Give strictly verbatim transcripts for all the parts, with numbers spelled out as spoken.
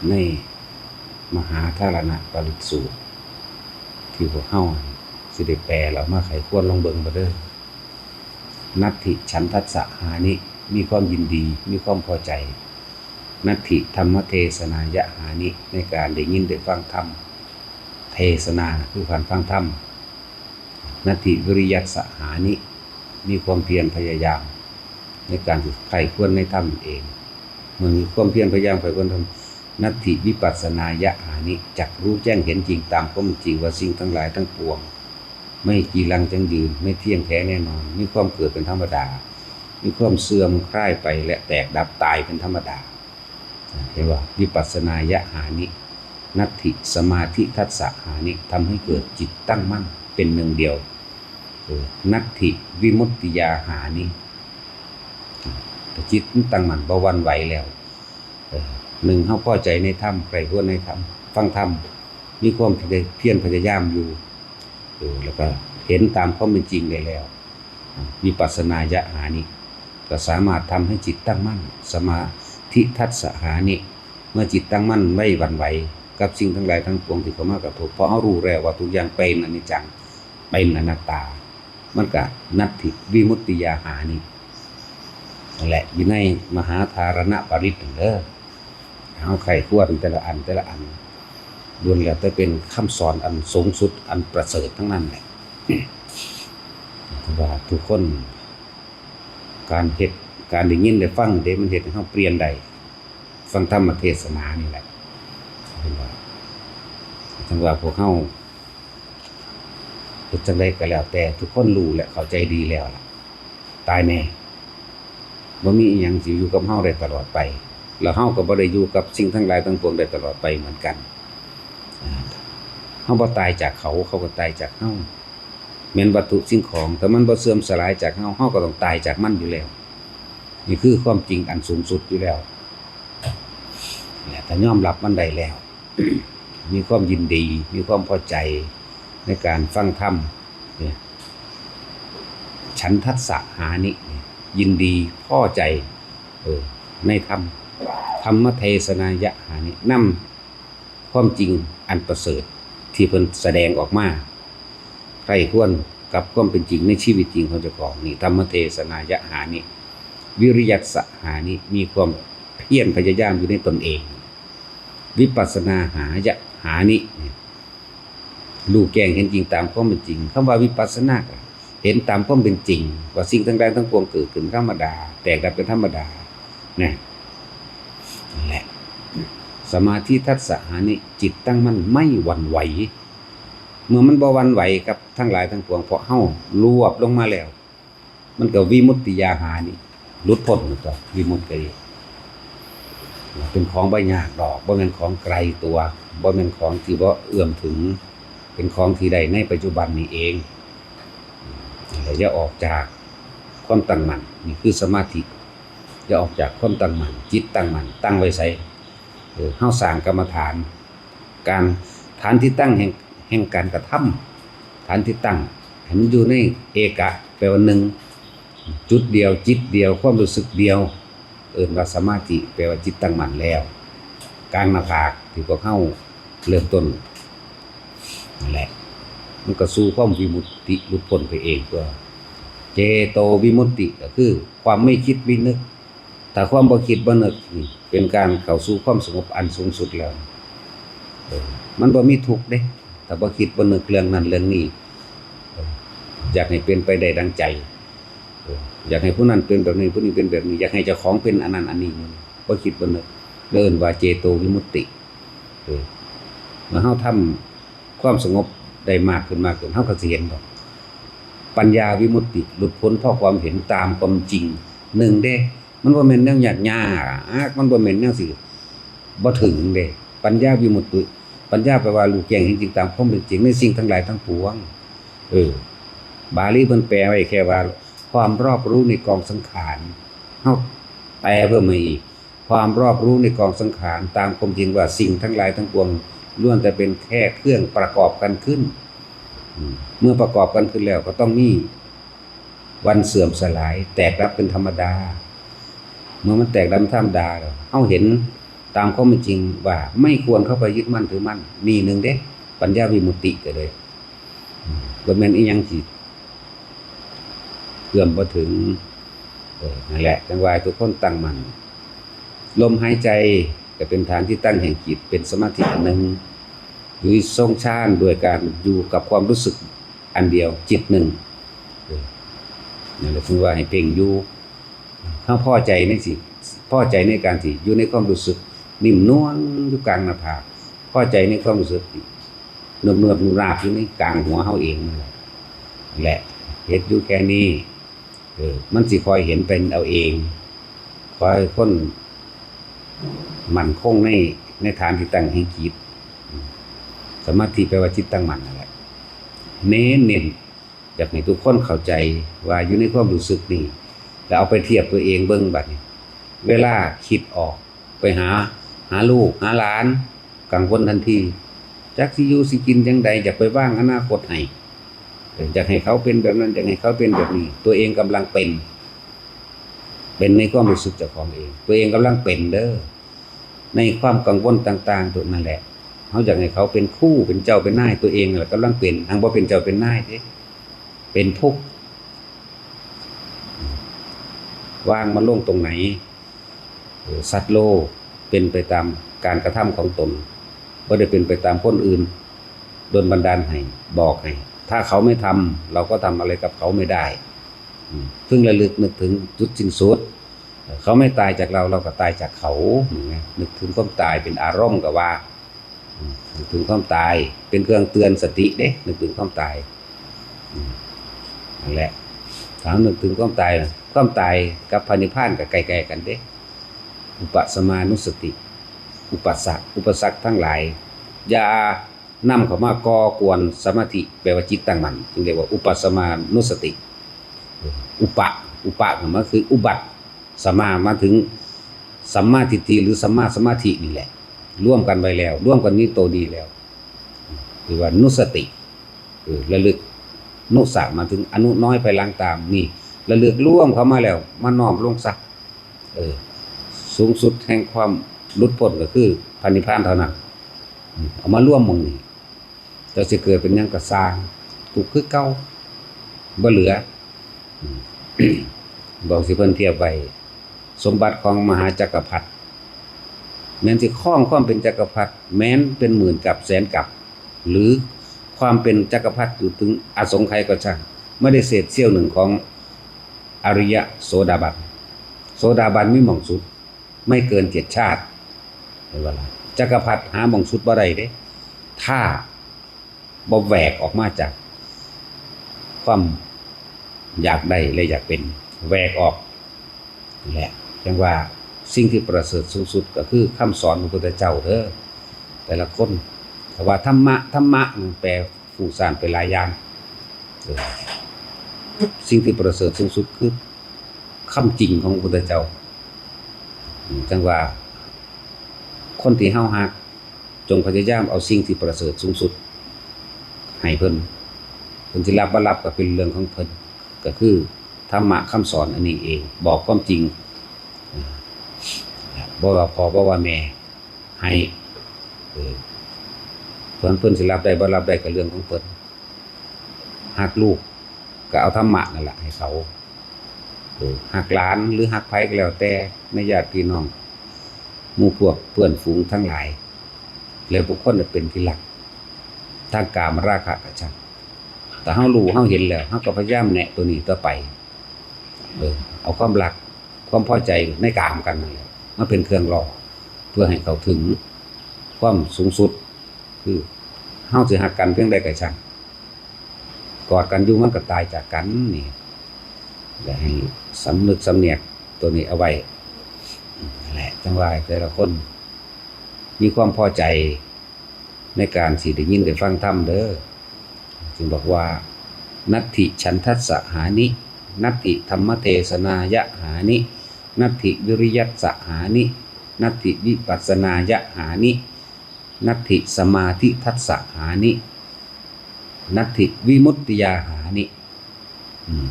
ในมหาธารณปริตรสูตร ที่พวกเฮาสิได้แปลแล้วมาไขควรลองเบิ่งบ่เด้อ นัตถิฉันทัสสะหานิ มีความยินดี มีความพอใจ นัตถิธรรมเทศนายะหานิ ในการได้ยินได้ฟังธรรม เทศนาคือการฟังธรรม นัตถิวิริยัสสะหานิ มีความเพียรพยายาม ในการใคร่ครวญในธรรมเอง เมื่อมีความเพียรพยายามใคร่ครวญธรรม นัตถิวิปัสสนายะหานิ จักรู้แจ้งเห็นจริงตามความจริงว่าสิ่งทั้งหลายทั้งปวง ไม่จีรังยั่งยืน ไม่เที่ยงแท้แน่นอน มีความเกิดเป็นธรรมดา มีความเสื่อมคลายไปและแตกดับตายเป็นธรรมดา เห็นบ่ วิปัสสนายะหานิ นัตถิสมาธิทัสสะหานิ ทำให้เกิดจิตตั้งมั่นเป็นหนึ่งเดียว เออ นัตถิวิมุตติยาหานิ แต่จิตมันตั้งมั่นบ่หวั่นไหวแล้ว เออ หนึ่ง เฮาพอใจในธรรม ใคร่ครวญในธรรม ฟังธรรม มีความเพียรพยายามอยู่ เออ แล้วก็เห็นตามความเป็นจริงได้แล้ว วิปัสสนายะหานิ ก็สามารถทำให้จิตตั้งมั่น สมาธิทัสสะหานิ เมื่อจิตตั้งมั่นไม่หวั่นไหวกับสิ่งทั้งหลายทั้งปวงที่เข้ามากระทบ เพราะเฮารู้แล้วว่าทุกอย่างเป็นอนิจจัง เป็นอนัตตา มันก็นัตถิวิมุตติยาหานิ นั่นแหละ อยู่ในมหาธารณปริตรนั่นเด้อ เฮาไขควรแต่ละอันแต่ละอัน ล้วนแล้วแต่เป็นคำสอนอันสูงสุด อันประเสริฐทั้งนั้นแหละ เพราะว่าทุกคน การเฮ็ด การได้ยินได้ฟังเด้ มันเฮ็ดให้เฮาเปลี่ยนได้ ฟังธรรมเทศนานี่แหละ เห็นบ่ จั่งว่าพวกเฮาเฮ็ดจั่งใดก็แล้วแต่ ทุกคนรู้และเข้าใจดีแล้วล่ะ ตายแน่ บ่มีอิหยังสิอยู่กับเฮาได้ตลอดไป แล้วเฮาก็บ่ได้อยู่กับสิ่งทั้งหลายทั้งปวงได้ตลอดไปเหมือนกัน อ่า เฮาบ่ตายจากเขา เขาก็ตายจากเฮา แม่นวัตถุสิ่งของ ถ้ามันบ่เสื่อมสลายจากเฮา เฮาก็ต้องตายจากมันอยู่แล้ว นี่คือความจริงอันสูงสุดอยู่แล้ว เนี่ย ถ้ายอมรับมันได้แล้ว มีความยินดี มีความพอใจในการฟังธรรม เนี่ย ฉันทัสสะหานิ เนี่ย ยินดีพอใจ เออ ในธรรม ธรรมเทศนายะหานิ นำความจริงอันประเสริฐที่เพิ่นแสดงออกมา ใคร่ครวญกับความเป็นจริงในชีวิตจริงของเจ้าของ นี่ ธรรมเทศนายะหานิ วิริยัสสะหานิ มีความเพียรพยายามอยู่ในตนเอง วิปัสสนาหายะหานิ รู้แจ้งเห็นจริงตามความเป็นจริง คำว่าวิปัสสนาก็เห็นตามความเป็นจริง ว่าสิ่งทั้งหลายทั้งปวงเกิดขึ้นธรรมดา แตกดับเป็นธรรมดา นะ นั่นแหละ สมาธิทัสสะหานิ จิตตั้งมั่นไม่หวั่นไหว เมื่อมันบ่หวั่นไหวกับทั้งหลายทั้งปวง เพราะเฮารวบลงมาแล้ว มันก็วิมุตติยาหานิ หลุดพ้นตัว วิมุตติก็ดี เป็นของบ่ยากดอก บ่แม่นของไกลตัว บ่แม่นของที่บ่เอื้อมถึง เป็นของที่ได้ในปัจจุบันนี้เอง แล้วอย่าออกจากความตั้งมั่น นี่คือสมาธิ อย่าออกจากความตั้งมั่น จิตตั้งมั่น ตั้งไว้ไส เออ เฮาสร้างกรรมฐาน การ ฐานที่ตั้งแห่ง แห่งการกระทำ ฐานที่ตั้ง ให้มันอยู่ในเอกะ แปลว่าหนึ่ง จุดเดียว จิตเดียว ความรู้สึกเดียว เอิ้นว่าสมาธิ แปลว่าจิตตั้งมั่นแล้ว กลางหน้าผากที่พวกเฮาเริ่มต้น นั่นแหละ มันก็สู่ความวิมุตติ หลุดพ้นไปเองตัว เจโตวิมุตติก็คือความไม่คิดไม่นึก ถ้าความบ่คิดบ่นึกนี่เป็นการเข้าสู่ความสงบอันสูงสุดแล้ว เออ มันบ่มีทุกข์เด้ ถ้าบ่คิดบ่นึกเรื่องนั้นเรื่องนี้ เออ อยากให้เป็นไปได้ดังใจ เออ อยากให้ผู้นั้นเป็นแบบนี้ ผู้นี้เป็นแบบนี้ อยากให้เจ้าของเป็นอันนั้นอันนี้ บ่คิดบ่นึก เอิ้นว่าเจโตวิมุตติ เออ เมื่อเฮาทำความสงบได้มากขึ้นมากขึ้น เฮาก็สิเห็นดอก ปัญญาวิมุตติ หลุดพ้นเพราะความเห็นตามความจริง หนึ่งเด้ มันบ่แม่นแนวยากยาก มันบ่แม่นแนวสิบ่ถึงเด้ ปัญญาวิมุตติ ปัญญาแปลว่ารู้แจ้งเห็นจริงตามความเป็นจริงในสิ่งทั้งหลายทั้งปวง เออ บาลีเพิ่นแปลไว้แค่ว่า ความรอบรู้ในกองสังขาร เฮาแปลเพิ่มมาอีก ความรอบรู้ในกองสังขาร ตามความจริงว่าสิ่งทั้งหลายทั้งปวงล้วนแต่เป็นแค่เครื่องประกอบกันขึ้น อืม เมื่อประกอบกันขึ้นแล้วก็ต้องมีวันเสื่อมสลาย แตกดับเป็นธรรมดา เมื่อมันแตกดับเป็นธรรมดาแล้ว เฮาเห็น ตามความเป็นจริงว่าไม่ควรเข้าไปยึดมั่นถือมั่น นี่หนึ่งเด้ ปัญญาวิมุตติก็เลย อืม บ่แม่นอีหยังที่เอื้อมบ่ถึง เออ นั่นแหละ จั่งว่าทุกคนตั้งมั่น ลมหายใจก็เป็นฐานที่ตั้งแห่งจิต เป็นสมาธิอันหนึ่ง อยู่ทรงฌานด้วยการอยู่กับความรู้สึกอันเดียว จิตหนึ่ง เออ นั่นแหละ ถึงว่าให้เพ่งอยู่ เฮาพอใจในสิ พอใจในการที่อยู่ในความรู้สึกนิ่มนวลอยู่กลางหน้าผาก พอใจในความรู้สึกที่เนิบๆ นาบๆ อยู่ในกลางหัวเฮาเองนั่นแหละ และเฮ็ดอยู่แค่นี้ เออ มันสิค่อยเห็นเป็นเอาเอง ค่อยคนมั่นคงใน ในฐานที่ตั้งแห่งจิต สมาธิแปลว่าจิตตั้งมั่นนั่นแหละ เน้นๆ อยากให้ทุกคนเข้าใจว่าอยู่ในความรู้สึกนี่ แล้วเอาไปเทียบตัวเองเบิ่งบัดนี้ เวลาคิดออกไปหา หาลูก หาหลาน กังวลทันที จักสิอยู่สิกินจั่งใด อยากไปวางอนาคตให้ เออ อยากให้เขาเป็นแบบนั้น อยากให้เขาเป็นแบบนี้ ตัวเองกำลังเป็น เป็นในความรู้สึกเจ้าของเอง ตัวเองกำลังเป็นเด้อ ในความกังวลต่างๆ ตัวนั่นแหละ เฮาอยากให้เขาเป็นครู เป็นเจ้า เป็นนาย ตัวเองนั่นแหละกำลังเป็น หังบ่เป็นเจ้าเป็นนายเด้ เป็นทุกข์ วางมันลงตรงไหน เออ สัตว์โลกเป็นไปตามการกระทำของตน บ่ได้เป็นไปตามคนอื่นดลบันดาลให้ บอกให้ ถ้าเขาไม่ทำ เราก็ทำอะไรกับเขาไม่ได้ อืม เพิ่งระลึกนึกถึงจุดสิ้นสุด เขาไม่ตายจากเรา เราก็ตายจากเขา เห็นไหม นึกถึงความตายเป็นอารมณ์ก็ว่า อืม นึกถึงความตายเป็นเครื่องเตือนสติเด้ นึกถึงความตาย อืม นั่นแหละ ถ้านึกถึงความตายน่ะ ความตายกับพระนิพพานก็ใกล้ๆ กันเด้ อุปสมานุสติ อุปสรรค อุปสรรคทั้งหลาย อย่านำเข้ามาก่อกวนสมาธิ แปลว่าจิตตั้งมั่น จึงเรียกว่าอุปสมานุสติ อุปะ อุปะก็มาคืออุบัติ สมามาถึงสัมมาทิฏฐิหรือสัมมาสมาธินี่แหละ รวมกันไว้แล้ว รวมกันนี้โตดีแล้ว คือว่านุสติ เออ ระลึก นุสะมาถึงอนุน้อยไปหลังตาม นี่ ระลึกรวมเข้ามาแล้ว มาน้อมลงซะ เออ สูงสุดแห่งความหลุดพ้นก็คือพระนิพพานเท่านั้น อืม เอามารวมหม่องนี้ เจ้าสิเกิดเป็นหยังก็ซ่าง ทุกข์คือเก่า บ่เหลือ อืม บอกสิเพิ่นเทียบไว้ สมบัติของมหาจักรพรรดิ แม้นสิครองความเป็นจักรพรรดิ แม้นเป็นหมื่นกัปแสนกัป หรือความเป็นจักรพรรดิอยู่ถึงอสงไขยก็ช่าง ไม่ได้เศษเสี้ยวหนึ่งของอริยะโสดาบัน โสดาบันมีหม่องสุด ไม่เกินเจ็ดชาติ เห็นบ่ล่ะ จักรพรรดิหาหม่องสุดบ่ได้เด้ ถ้าบ่แหวกออกมาจากความอยากได้และอยากเป็น แหวกออก และจั่งว่าสิ่งที่ประเสริฐสูงสุดก็คือคำสอนของพระพุทธเจ้าเด้อ แต่ละคน แต่ว่าธรรมะ ธรรมะนี่แปลฟุ้งซ่านไปหลายอย่าง เออ สิ่งที่ประเสริฐสูงสุดคือคำจริงของพระพุทธเจ้า อืม จั่งว่า คนที่เฮาฮัก จงพยายามเอาสิ่งที่ประเสริฐสูงสุดให้เพิ่น เพิ่นสิรับบ่รับก็เป็นเรื่องของเพิ่น ก็คือธรรมะคำสอนอันนี้เอง บอกความจริง อ่า บ่ว่าพ่อบ่ว่าแม่ ให้ เออ ส่วนเพิ่นสิรับได้บ่รับได้ก็เรื่องของเพิ่น ฮักลูกก็เอาธรรมะนั่นแหละให้เขา เออ ฮักหลานหรือฮักไผก็แล้วแต่ ในญาติพี่น้อง หมู่พวกเพื่อนฝูงทั้งหลาย แล้วบุคคลน่ะเป็นที่รัก ทางกามราคะก็ช่าง แต่เฮารู้เฮาเห็นแล้ว เฮาก็พยายามแนะตัวนี้ต่อไป เออ เอาความรัก ความพอใจในกามกันนั่นแหละ มาเป็นเครื่องล่อ เพื่อให้เข้าถึงความสูงสุด คือเฮาสิฮักกันเพียงใดก็ช่าง กอดกันอยู่มันก็ตายจากกันนี่ และให้สำนึกสำเนียกตัวนี้เอาไว้ นั่นแหละ จั่งว่าให้แต่ละคนมีความพอใจในการสิได้ยินได้ฟังธรรมเด้อ จึงบอกว่า นัตถิฉันทัสสะหานิ นัตถิธรรมเทศนายะหานิ นัตถิวิริยัสสะหานิ นัตถิวิปัสสนายะหานิ นัตถิสมาธิทัสสะหานิ นัตถิวิมุตติยาหานิ อืม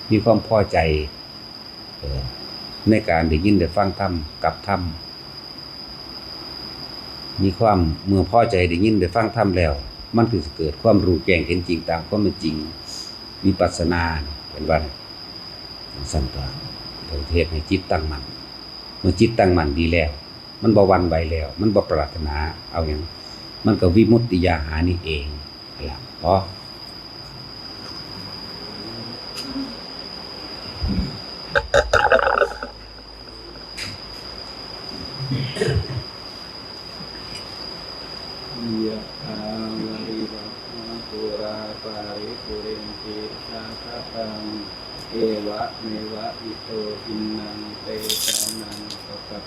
มีความพอใจ เอ่อ ในการได้ยินได้ฟังธรรม กับธรรม มีความเมื่อพอใจได้ยินได้ฟังธรรมแล้ว มันก็สิเกิดความรู้แจ้งเห็นจริงตามความเป็นจริง วิปัสสนา เป็นว่าจั่งซั่นตั๊ว ก็เฮ็ดให้จิตตั้งมั่น เมื่อจิตตั้งมั่นดีแล้ว มันบ่หวั่นไหวแล้ว มันบ่ปรารถนาเอาหยัง มันก็วิมุตติยาหานิเอง นั่นล่ะ พอ ยะถาวาริวะหาปูราปาริปูเรนติสาคารัง เอวะเมวะอิโตทินนังเปตานังอุปกปป